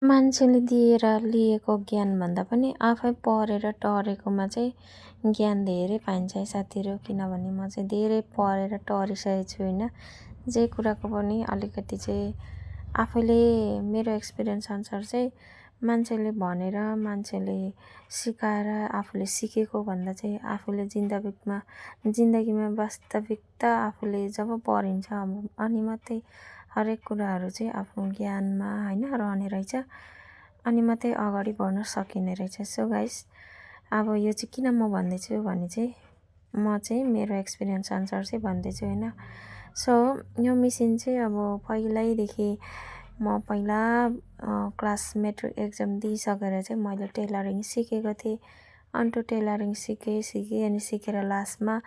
मान्छेले दिएर लिएको ज्ञानभन्दा पनि आफै पढेर टरेकोमा चाहिँ ज्ञान धेरै पाइन्छ है साथीहरू। किनभने म चाहिँ धेरै पढेर टरिसकेको छु होइन। जे कुराको पनि अलिकति चाहिँ आफैले मेरो एक्सपिरियन्स अनुसार चाहिँ मान्छेले भनेर मान्छेले सिकाएर आफूले सिकेको भन्दा चाहिँ आफूले जिन्दगीमा वास्तविकता आफूले जब परिन्छ अनि मात्रै हरेक कुराहरू चाहिँ आफ्नो ज्ञानमा होइन रहने रहेछ। अनि मात्रै अगाडि बढ्न सकिने रहेछ। सो गाइस, अब यो चाहिँ किन म भन्दैछु भने चाहिँ म चाहिँ मेरो एक्सपिरियन्स अनुसार चाहिँ भन्दैछु होइन। सो यो मेसिन चाहिँ अब पहिल्यैदेखि म पहिला क्लास मेट्रिक एक्जाम दिइसकेर चाहिँ मैले टेलरिङ सिकेको थिएँ। अन्त टेलरिङ सिकेँ अनि सिकेर लास्टमा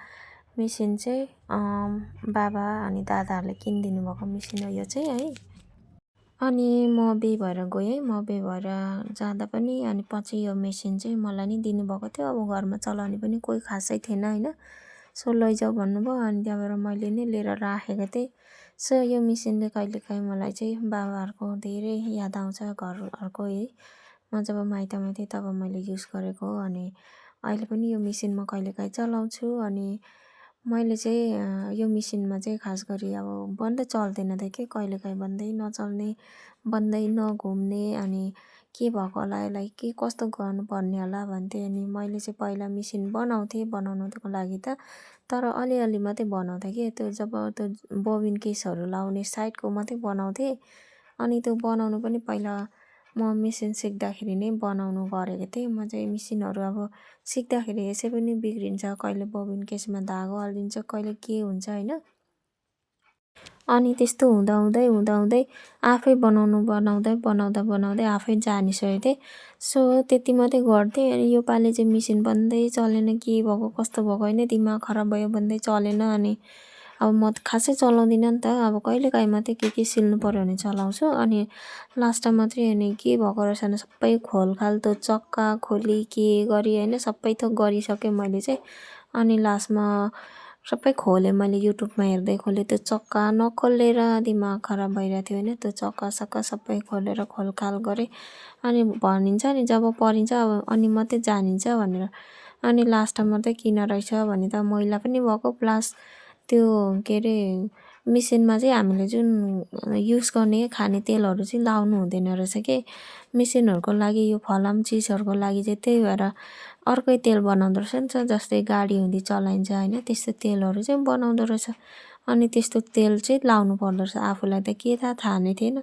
मेसिन चाहिँ बाबा अनि दादाहरूले किनिदिनु भएको मेसिन हो यो चाहिँ है। अनि म बिहे भएर गएँ। म बिहे भएर जाँदा पनि अनि पछि यो मेसिन चाहिँ मलाई नै दिनुभएको थियो। अब घरमा चलाउने पनि कोही खासै थिएन होइन। सो लैजाऊ भन्नुभयो अनि त्यहाँबाट मैले नै लिएर राखेको थिएँ। सो यो मेसिनले कहिलेकाहीँ मलाई चाहिँ बाबाहरूको धेरै याद आउँछ घरहरूको है। म जब माइतमा थिएँ तब मैले युज गरेको हो। अनि अहिले पनि यो मेसिन म कहिलेकाहीँ चलाउँछु। अनि मैले चाहिँ यो मेसिनमा चाहिँ खास गरी अब बन्दै चल्दैन थियो कि कहिलेकाहीँ बन्दै नचल्ने बन्दै नघुम्ने अनि के भएको होला यसलाई के कस्तो गर्नुपर्ने होला भन्थेँ। अनि मैले चाहिँ पहिला मेसिन बनाउँथेँ बनाउनुको लागि त तर अलिअलि मात्रै बनाउँथेँ कि त्यो जब त्यो बोबिन केसहरू लाउने साइडको मात्रै बनाउँथेँ। अनि त्यो बनाउनु पनि पहिला म मेसिन सिक्दाखेरि नै बनाउनु गरेको थिएँ। म चाहिँ मेसिनहरू अब सिक्दाखेरि यसै पनि बिग्रिन्छ, कहिले बोबिन केसमा धागो हालिदिन्छ, कहिले के हुन्छ होइन। अनि त्यस्तो हुँदाहुँदै आफै बनाउँदै आफै जानिसकेको थिएँ। सो त्यति मात्रै गर्थेँ। अनि योपालि चाहिँ मेसिन बन्दै चलेन, के भएको कस्तो भएको होइन, दिमाग खराब भयो, बन्दै चलेन। अनि अब म खासै चलाउँदिनँ नि त, अब कहिलेकाहीँ मात्रै के सिल्नु पऱ्यो भने चलाउँछु। अनि लास्टमा मात्रै अनि के भएको रहेछ भने सबै खोलखाल त्यो चक्का खोली के गरी होइन सबै थोक गरिसकेँ मैले चाहिँ। अनि लास्टमा सबै खोलेँ मैले युट्युबमा हेर्दै खोलेँ। त्यो चक्का नखोलेर दिमाग खराब भइरहेको थियो होइन। त्यो चक्का सबै खोलेर खोलखाल गरेँ। अनि भनिन्छ नि जब परिन्छ अब अनि मात्रै जानिन्छ भनेर। अनि लास्टमा चाहिँ किन रहेछ भने त मैला पनि भएको प्लस त्यो के अरे मेसिनमा चाहिँ हामीले जुन युज गर्ने खाने तेलहरू चाहिँ लाउनु हुँदैन रहेछ कि मेसिनहरूको लागि। यो फलाम चिजहरूको लागि चाहिँ त्यही भएर अर्कै तेल बनाउँदो रहेछ नि त, जस्तै गाडी हुँदी चलाइन्छ होइन त्यस्तो तेलहरू चाहिँ बनाउँदो रहेछ। अनि त्यस्तो तेल चाहिँ लाउनु पर्दो रहेछ। आफूलाई त के थाहा नै थिएन।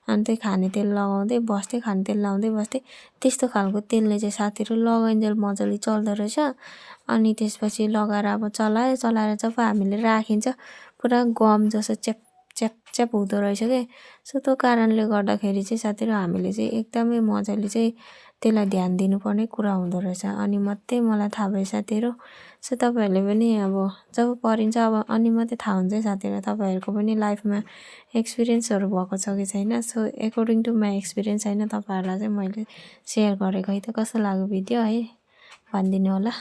अनि त्यही खाने तेल लगाउँदै बस्थेँ, खाने तेल लाउँदै बस्थेँ। त्यस्तो खालको तेलले चाहिँ साथीहरू लगाइन्जेल मजाले चल्दो रहेछ। अनि त्यसपछि लगाएर अब चलाएर जब हामीले राखिन्छ पुरा गम जस्तो च्याप हुँदो रहेछ क्या। सो त्यो कारणले गर्दाखेरि चाहिँ साथीहरू हामीले चाहिँ एकदमै मजाले चाहिँ त्यसलाई ध्यान दिनुपर्ने कुरा हुँदो रहेछ। अनि मात्रै मलाई थाहा भयो साथीहरू। सो तपाईँहरूले पनि अब जब परिन्छ अब अनि मात्रै थाहा हुन्छ साथीहरू। तपाईँहरूको पनि लाइफमा एक्सपिरियन्सहरू भएको छ कि छैन। So according to my experience होइन तपाईँहरूलाई चाहिँ मैले सेयर गरेको है। त कस्तो लाग्यो भिडियो है भनिदिनु होला।